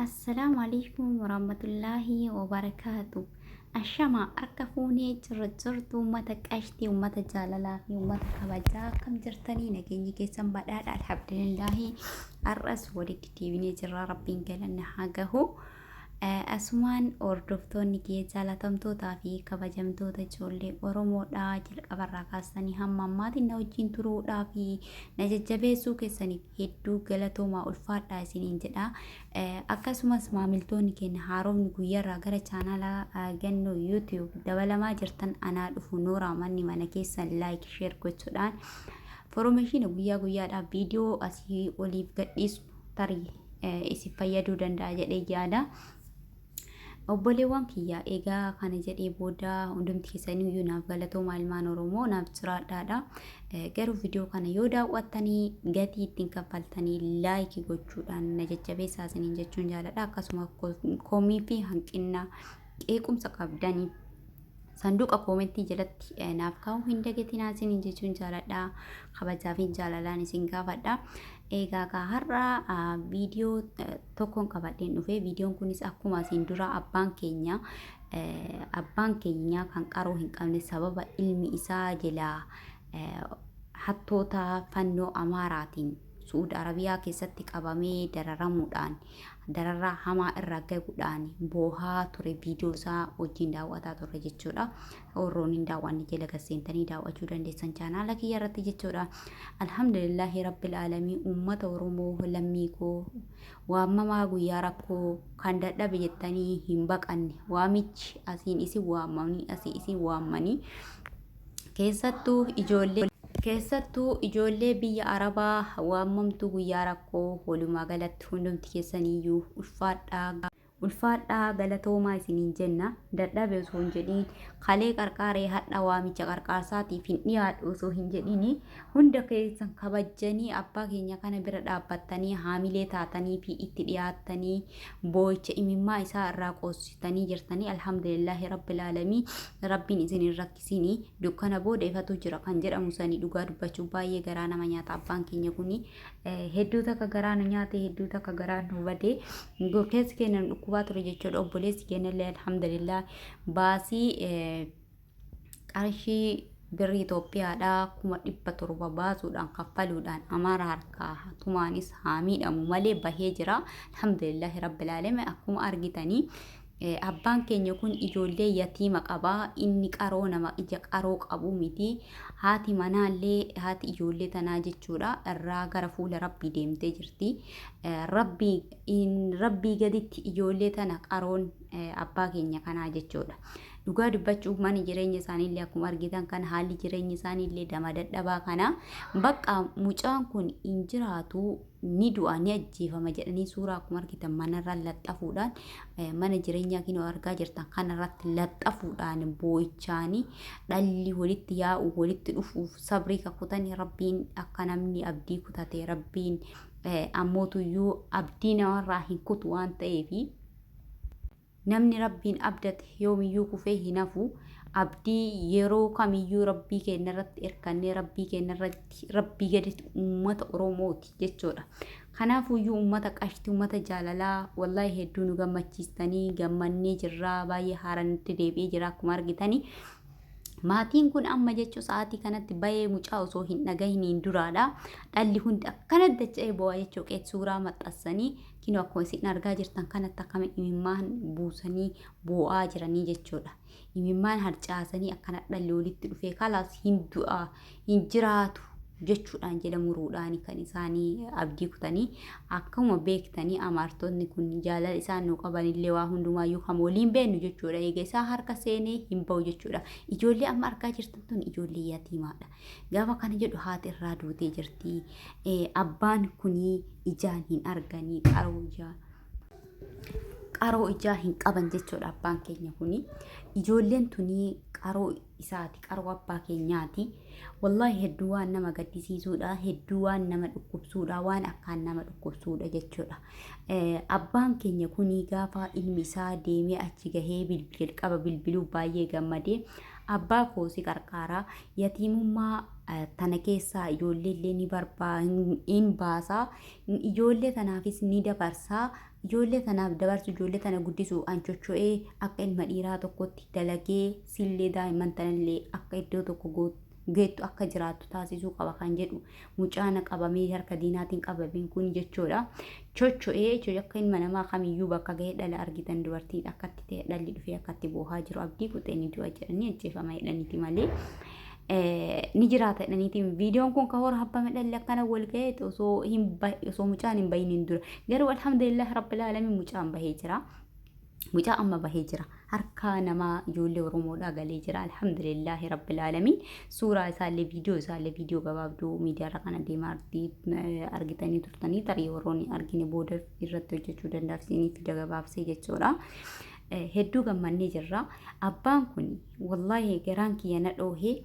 Assalaamu alaikum warahmatullaahi wabarakaatu. Ashama harka fuunee jirra jirtu uummata qashtii, uummata jaalalaa fi uummata kabajaa akkam jirtanii nageenyi keessan badhaadha alhamdulillaahi. Har'as walitti deebinee jirra rabbiin galanna haa gahu. Asumaan hordoftoonni kee jaalatamtootaa fi kabajamtoota ijoollee Oromoodha. Jalqabarraa kaastanii hamma ammaatiin na wajjin turuudhaa fi na jajjabeessuu keessaniif hedduu galatoomaa ulfaadhaa isiniin jedha. Akkasumas maamiltoonni keenya haaromni guyyaarraa gara chaanaala Gannoo YouTube dabalamaa jirtan anaa dhufu nooraa manni mana keessan like share gochuudhaan formeeshiina guyyaa guyyaadhaan viidiyoo asii oliif gadhiisnu tarii isin fayyaduu danda'a jedhee yaada. Obboleewwan kiyya egaa kana jedhee booda hundumti keessaniyyuu naaf galatoomaa ilmaan Oromoo naaf jiraadhaadha. Garuu viidiyoo kana yoo daawwattanii gatii ittiin kaffaltanii laayikii gochuudhaan na jajjabeessaa isiniin jechuun jaaladha. Akkasuma komii fi hanqina qeequmsa qabdanii Sanduuqa koomentii jalatti naaf kaa'uu hin dagatinaa isiniin jechuun jaaladha. Kabajaa fi jaalalaan isin gaafadha. Egaa kaa har'a viidiyoo tokkoon qabadheen dhufe. Viidiyoon kunis akkuma isin dura abbaan keenya kan qaroo hin qabne sababa ilmi isaa jalaa hattoota fannoo Amaaraatiin Su'uud Arabiyaa keessatti qabamee dararamuudhaan dararaa hamaa irra gahuudhaan boohaa ture viidiyoo isaa wajjin daawwataa turre jechuudha. Warroonni hin daawwanne jala gad seentanii daawwachuu dandeessan chaanaala kiyya irratti jechuudha. Alhamdulillaahi Rabbil Aalamii uummata Oromoo lammii koo waamamaa guyyaa rakkoo kan dadhabe jettanii hin baqanne waamichi asiin isin waamanii asii isin waamanii keessattuu ijoollee biyya Arabaa waamamtuu guyyaa rakkoo walumaa galatti hundumti keessaniyyuu ulfaadhaa ulfaadhaa galatoomaa isiniin jenna. Dadhabe osoo hin jedhiin kalee qarqaaree hadha waamicha qarqaarsaatiif hin dhiyaadhu osoo hin jedhiin hunda keessan kabajjanii abbaa keenya kana bira dhaabbattanii haamilee taatanii fi itti dhiyaattanii boo'icha imimmaa isaa irraa qoossitanii jirtanii alhamdulillaahi rabbil aalamii rabbiin isin hin rakkisinii dukkana booda ifatu jira kan jedhamu sanii dhugaa dubbachuu baay'ee garaa nama nyaata abbaan keenya kuni hedduu takka garaa nu nyaate hedduu takka garaa nu bade keessi keenya nu dhukkubaa ture jechuudha obboleessi keenya illee alhamdulillah baasii qarshii birrii Itoophiyaadhaa 700,000 baasuudhaan kaffaluudhaan Amaara harkaa tumaanis haa miidhamu malee bahee jira. Alhamdulillahi rabbil aalamiin akkuma argitanii abbaan keenya kun ijoollee yatiima qaba. Inni qaroo nama ija qaroo qabu miti. Haati manaallee haati ijoollee tanaa jechuudha irraa gara fuula rabbii deemtee jirti. Rabbii gaditti ijoollee tana qaroon abbaa keenya kanaa jechuudha. Dhugaa dubbachuuf manni jireenya isaaniillee akkuma argitan kan haalli jireenya isaaniillee dama dadhabaa kana bakka mucaan kun hin jiraatu ni du'a ni ajjeefama jedhanii suuraa akkuma argitan manarra laxxafuudhaan mana jireenyaa kinoo argaa jirtan kanarratti laxxafuudhaan boo'ichaanii dhalli walitti yaa'u walitti dhufuuf sabrii kakutanii rabbiin akka namni abdii kutate rabbiin ammootuyyuu abdii namarraa hin kutu waan ta'eefi. Namni Rabbiin abdate yoomiyyuu kufee hin hafu. Abdii yeroo kamiyyuu Rabbii keenya irratti hirkannee Rabbii keenya irratti Rabbii gaditti uummata Oromooti jechuudha. Kanaafuyyuu uummata qashti uummata jaalalaa wallaahi hedduu nu gammachiistanii gammannee jirraa baay'ee haara nutti deebi'ee jira akkuma argitanii. Maatiin kun amma jechuun sa'aatii kanatti bahee mucaa osoo hin dhagahiniin duraadha. Dhalli hundi akkana dacha'ee bo'aa jechuu qeet suuraa maxxansanii kinoo akkuma isin argaa jirtan kanatti akkama imimmaan buusanii boo'aa jiranii jechuudha. Imimmaan harcaasanii akkana dhalli walitti dhufee kalaas hin du'a hin jiraatu jechuudhaan jala muruudhaan kan isaanii abdii kutanii akkuma beektanii amaartonni kun jaalala isaan nu qabanillee waa hundumaayyuu kan waliin beennu jechuudha. Eega isaa harka seenee hin ba'u jechuudha. Ijoollee amma argaa jirtan tun ijoollee yatiimaadha. Gaafa kana jedhu haati irraa duutee jirti. Abbaan kunii ijaan hin arganii qaroo ijaa hin qaban jechuudha abbaan keenya kuni. Ijoolleen tuni qaroo isaati, qaroo abbaa keenyaati. Wallaahi hedduu waan nama gaddisiisuudha, hedduu waan nama dhukkubsuudha, waan akkaan nama dhukkubsuudha jechuudha. Abbaan keenya kuni gaafa ilmi isaa deemee achi gahee jalqaba bilbiluu baay'ee gammadee Abbaa koo si qarqaaraa yatiimummaa tana keessaa ijoollee illee ni barbaa hin baasaa, ijoollee tanaafis ni dabarsaa, ijoollee tanaaf dabarsu, ijoollee tana guddisu an chocho'ee akka ilma dhiiraa tokkotti dalagee sillee daa'imman tanallee akka iddoo tokko geettu akka jiraattu taasisuu qaba kan jedhu mucaana qabamee harka diinaatiin qabameen kun jechuudha. Chocho'ee akka ilma namaa kamiyyuu bakka gahee dhala argitan dubartiin akkatti ta'e dhalli dhufee akkatti boohaa jiru abdii kutee ni du'a jedhanii ajjeefama jedhaniiti malee. Ni jiraata jedhaniiti viidiyoon kun kan waraabame dhalli akkana wal ga'ee osoo hin osoo mucaan hin bahin dura, garuu alhamdulillah rabbil alamin mucaan bahee jira. Mucaa amma bahee jira. Harka namaa ijoollee Oromoodhaa galee jira. Alhamdulillaahi rabbil aalamiin. Suuraa isaallee, viidiyoo isaallee, viidiyoo gabaabduu miidiyaarra kana deemaa argitanii turtanii, tarii warroonni argine booda irratti hojjechuu danda'a, isiniif fida gabaabsee jechuudha. Hedduu gammannee jirra. Abbaan kun wallaahi garaan kiyya na dhoohee,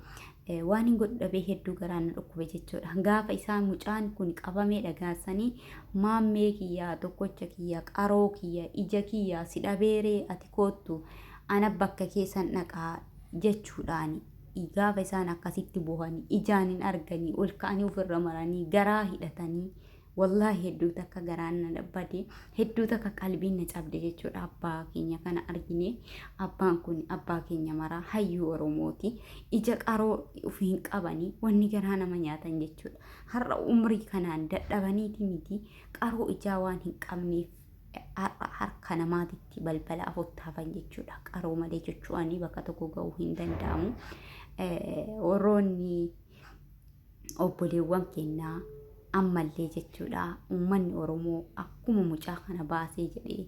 waan hin godhu dhabee hedduu garaan na dhukkube jechuudha. Gaafa isaan mucaan kun qabamee dhagaasanii, maammee kiyyaa, tokkocha kiyya, qaroo kiyya, ija kiyya si dhabeeree, ati koottu, ana bakka keessan dhaqaa jechuudhaan gaafa isaan akkasitti bohanii ijaan hin arganii ol ka'anii ofirra maranii garaa hidhatanii, wallaahi hedduu takka garaan na dhabbate, hedduu takka qalbiin na cabde jechuudha. Abbaa keenya kana argine, abbaan kun abbaa keenya maraa hayyuu Oromooti. Ija qaroo ofii hin qabanii wanni garaa nama nyaatan jechuudha. Har'a umrii kanaan dadhabaniiti miti, qaroo ijaa waan hin qabneef har'a harka namaatitti balbala afutti hafan jechuudha. Qaroo malee jechuudhaan bakka tokko ga'uu hin danda'amu. Warroonni obboleewwan keenyaa ammallee jechuudha, uummanni Oromoo akkuma mucaa kana baasee jedhee,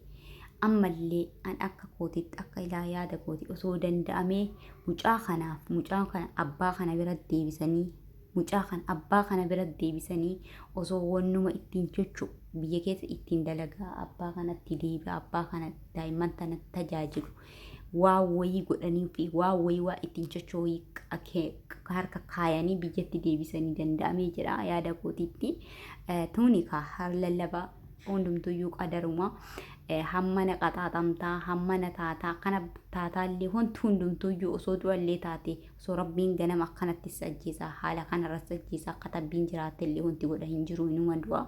ammallee an akka kootitti, akka ilaa yaada kooti, osoo danda'amee mucaa kanaaf mucaa kana abbaa kana bira deebisanii, mucaa kana abbaa kana bira deebisanii, osoo wannuma ittiin socho'u biyya keessa ittiin dalagaa abbaa kanatti deebi'a, abbaa kana daa'imman tana tajaajilu waa wayii godhanii fi waa wayii waa ittiin socho'u harka kaayanii biyyatti deebisanii danda'amee jira yaada kootiitti. Tuni kaa har lallabaa hundumtuyyuu qadaruma, hammana qaxaaxamtaa, hammana taataa kana taataallee, wanti hundumtuyyuu osoo du'allee taate, osoo rabbiin ganama akkanatti ajjeesaa, haala kanarratti ajjeesaa katabbiin jiraattellee, wanti godha hin jiru, inuma du'a.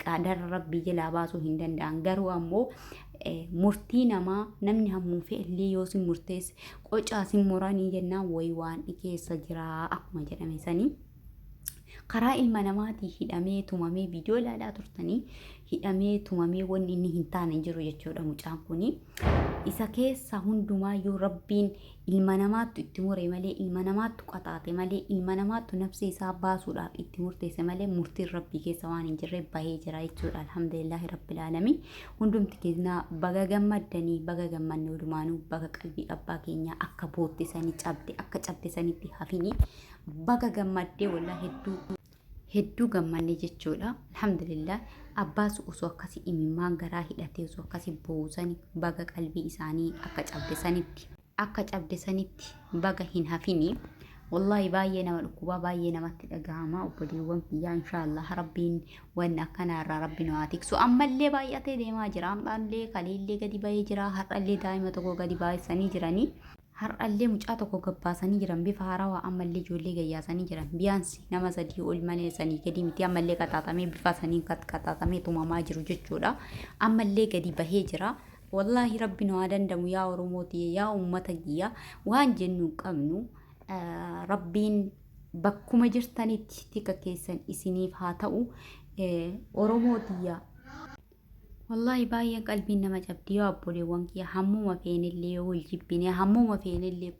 Qadara rabbii jalaa baasuu hin danda'an, garuu ammoo murtii namaa namni hammuu fe'ellee yoo sin murteesse qocaa sin muranii jennaan wayi waan keessa jira akkuma jedhame sanii. Karaa ilma namaatii hidhamee tumamee, viidiyoo ilaalaa turtanii, hidhamee tumamee wanni inni hin taane jiru jechuudha mucaan kuni. Isa keessa hundumaayyuu rabbiin ilma namaattu itti mure malee, ilma namaattu qaxaate malee, ilma namaattu nafsi isaa baasuudhaaf itti murteesse malee, murtiin rabbii keessa waan hin jirre bahee jira jechuudha. Alhamdulillaahi rabbil aalamiin. Hundumti keenya baga gammaddanii, baga gammanne walumaanuu, baga qalbii abbaa keenyaa akka bootte sanii cabde, akka cabde sanitti hafini, baga gammaddee, wallaa hedduu hedduu gammanne jechuudha. Alhamdulillah, abbaas osoo akkasii imimmaan garaa hidhatee osoo akkasii boo'usani, baga qalbii isaanii akka cabde sanitti baga hin hafini. Wallaahi baay'ee nama dhukkubaa, baay'ee namatti dhagahama, obboleewwan kiyyaa. Inshaallah rabbiin wanni akkanaa irraa rabbi nu haa tiksu. Ammallee baay'atee deemaa jira. Ammallee kaleellee gadi bahee jira. Har'allee daa'ima tokko gadi baay'isanii jiranii. Har'allee mucaa tokko gabbaasanii jiran bifa haarawaa. Ammallee ijoollee gayyaasanii jiran. Biyaansi nama sadii ol malee sanii gadi miti. Ammallee qaxaaxamee bifa saniin qaxaaxamee tumamaa jiru jechuudha. Ammallee gadi bahee jira. Wallaahi rabbi nu haa dandamu. Yaa Oromooti, yaa uummata kiyya, waan jennu hin qabnu. Rabbiin bakkuma jirtanitti tika keessan isiniif haa ta'u, Oromootiyya. Wallaahi baay'een qalbiin nama cabdi yoo obboleewwan kiyya. Hammuma feenillee yoo wal jibbine, hammuma feenillee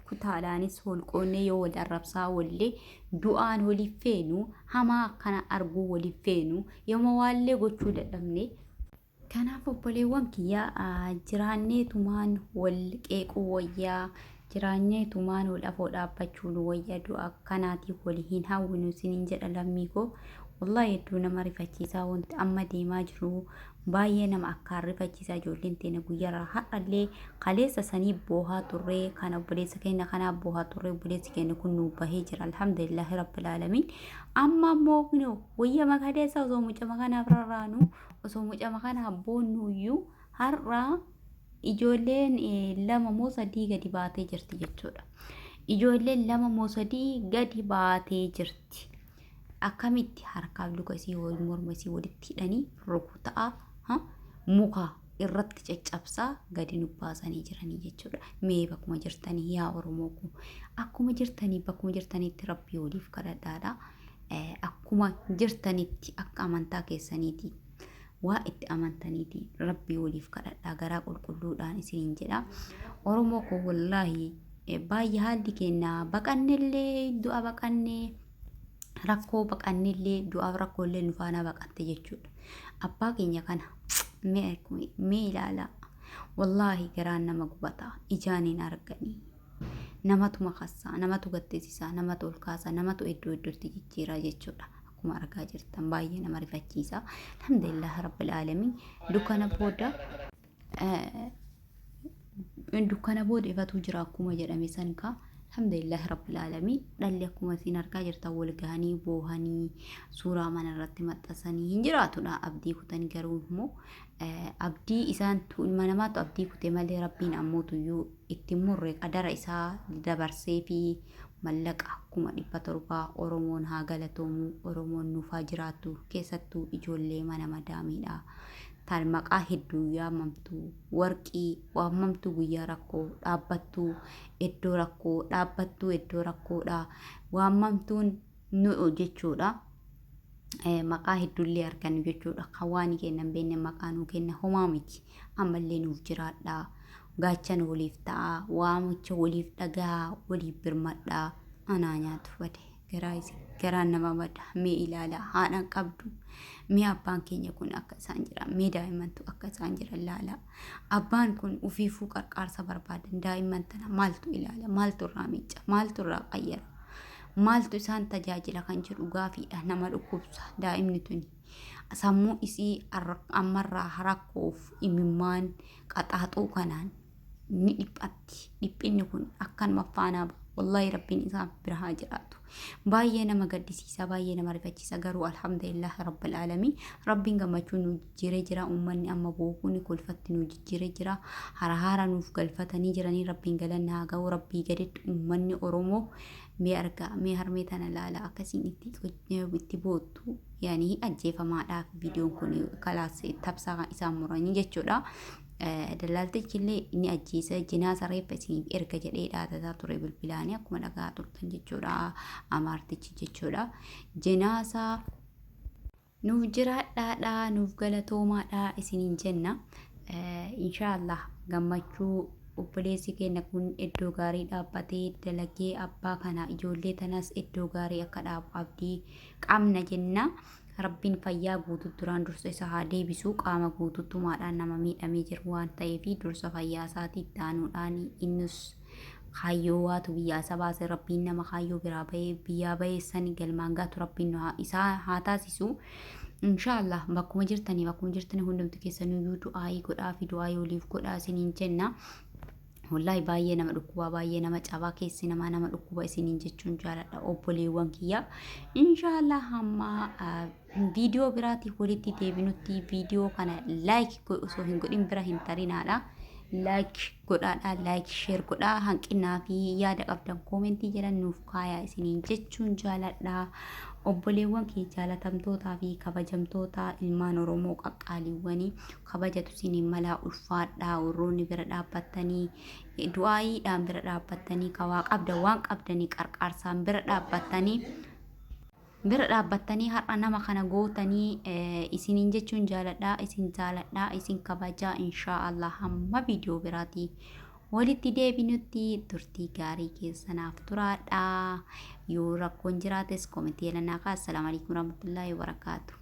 kutaadhaanis holqoonnee yoo wal arrabsaa oollee, du'aan waliif feenu, hamaa akkana arguu waliif feenu, yooma waallee gochuu dadhabne. Kanaaf obboleewwan kiyya, jiraanneetumaan wal qeequu wayyaa, jiraanneetumaan wal afoo dhaabbachuun wayya, du'a akkanaatiif walii hin hawwinu isiniin jedha lammii koo. Wallaahi hedduu nama rifachiisaa wanti amma deemaa jiru, baay'ee nama akkaan rifachiisaa. Ijoolleen teenya guyyaarraa har'allee kaleessa sanii boohaa turree, kan obboleessa keenya kanaa boohaa turree, obboleessi keenya kun nuu bahee jira, alhamdulillaahi rabbil aalamiin. Amma immoo wayyama kaleessa osoo mucama kanaaf rarraanu, osoo mucama kanaaf boonnuyyuu, har'a ijoolleen lama moo sadii gadi baatee jirti jechuudha. Ijoolleen lama moo sadii gadi baatee jirti. Akkamitti harkaaf luka isii morma isii walitti hidhanii rukutaa muka irratti caccabsaa gadi nu baasanii jiranii jechuudha. Mee bakkuma jirtanii yaa Oromoo koo akkuma jirtanii bakkuma jirtanitti rabbii waliif kadhadhaadha. Akkuma jirtanitti akka amantaa keessaniiti waa itti amantaniiti rabbii waliif kadhadhaa garaa qulqulluudhaan isiniin jedha. Oromoo koo wallaahi baay'ee haalli keenya baqannellee du'a baqannee rakkoo baqannellee du'aaf rakkooillee nu faana baqatte jechuudha. Abbaa keenya kana mee ilaalaa. Wallaahi garaan nama gubata ijaan hin arganii. Namatu makassaa, namatu gattisisaa, namatu ol kaasaa, namatu iddoo iddootti jijjiiraa jechuudha. Akkuma argaa jirtan baay'ee nama rifachiisa. Alhamdulillah rabbil aalamiin. Dukkana booda dukkana booda ifatu jira akkuma jedhame san kaa. Alhamdulillah rabbil aalamiin. Dhalli akkuma isin argaa jirtan wal gahanii boohanii suuraa mana irratti maxxansanii hin jiraatudha. Abdii kutan garuu immoo abdii isaan ilma namaatu abdii kute malee rabbiin ammoo tuyyuu itti murre qadara isaa dabarsee fi mallaqa 700,000 Oromoon haa galatoomu Oromoon nuuf haa jiraattu keessattuu ijoollee mana madaamiidha. Tan maqaa hedduu yaamamtu warqii waamamtu guyyaa rakkoo dhaabbattuu iddoo rakkoo dhaabbattuu iddoo rakkoodha waamamtuun nu jechuudha. Maqaa hedduullee argannu jechuudha. Kan waan keenya hin beekne maqaa nuu kenna homaa miti. Ammallee nuuf jiraadha. Gaachana waliif ta'a. Waamicha waliif dhaga'a. Waliif birmadha. Anaa nyaatu bade. Garaa isin garaan nama bada. Mee ilaala haadha qabdu. Mee abbaan keenya kun akka isaan jiran. Mee daa'immantu akka isaan jiran laala. Abbaan kun ufiifuu qarqaarsa barbaadan daa'imman tana maaltu ilaala? Maaltu irraa miicca? Maaltu irraa qayyara? Maaltu isaan tajaajila kan jedhu gaafiidha nama dhukkubsa daa'imni tuni. Sammuu isii ammarraa rakkoof imimmaan qaxaaxuu kanaan ni dhiphatti. Dhiphinni kun akkanuma faanaa ba'a. Wallaahi rabbiin isaan bira haa jiraatu. Baay'ee nama gaddisiisa, baay'ee nama rifachiisa. Garuu alhamdulillah rabbil aalamiin rabbiin gammachuu nu jijjiiree jira. Uummanni amma bookuun kolfatti nu jijjiiree jira. Hara haara nuuf galfatanii jiranii rabbiin galanni haa ga'u. Rabbii gaditti uummanni Oromoo mee argaa mee harmee tana laala akkasiin itti boottu yaani ajjeefamaadhaaf viidiyoon kun kalaas tabsaa isaan muranii jechuudha. Dallaaltichi illee ni ajjeesa jinaasa reeffa isiniif erga jedhee dhaadataa ture bilbilaanii akkuma dhagaa turtan jechuudha amaartichi jechuudha. Jinaasa nuuf jiraadhaadha nuuf galatoomaadha isiniin jenna. Inshaallah gammachuu obboleessi keenya kun iddoo gaarii dhaabbatee dalagee abbaa kana ijoollee tanas iddoo gaarii akka dhaabu abdii qabna jenna. Rabbiin fayyaa guutuu duraan dursa isa haa deebisu qaama guututtumaadhaan nama miidhamee jiru waan ta'eef dursa fayyaa isaatii itti aanuudhaan innis kaayyoo waatu biyyaa isa baase rabbiin nama kaayyoo biraa bahee biyyaa bahee sani galmaan gaatu rabbiin isaa haa taasisu. Inshaallah bakkuma jirtanii bakkuma jirtanii hundumti keessaniyyuu du'aayii godhaa fi du'aayii waliif godhaa isiniin jenna. Wallaahi baay'ee nama dhukkubaa baay'ee nama cabaa keessi namaa nama dhukkuba isiniin jechuun jaaladha obboleewwan kiyya. Inshaallah hamma viidiyoo biraatiif walitti deebinutti viidiyoo kana laayik osoo hin godhin bira hin tarinaadha. Laayik godhaadha laayik sheer godhaa hanqinaa fi yaada qabdan koomentii jedhan nuuf kaayaa isiniin jechuun jaaladha. Obboleewwan kiyya jaalatamtootaa fi kabajamtoota ilmaan Oromoo qaqqaaliiwwanii kabajatu isiniin malaa ulfaadhaa warroonni bira dhaabbattanii du'aayiidhaan bira dhaabbattanii kawaa qabdan waan qabdanii qarqaarsaan bira dhaabbattanii bira dhaabbattanii har'a nama kana gootanii isiniin jechuun jaaladhaa isin jaaladhaa isin kabajaa inshaa Allah hamma viidiyoo biraatii walitti deebinutti turtii gaarii keessanaaf turaadha yoo rakkoon jiraates koomentii jedhanaa kaa assalaamu alaikum warahmatullaahi wabarakaatu.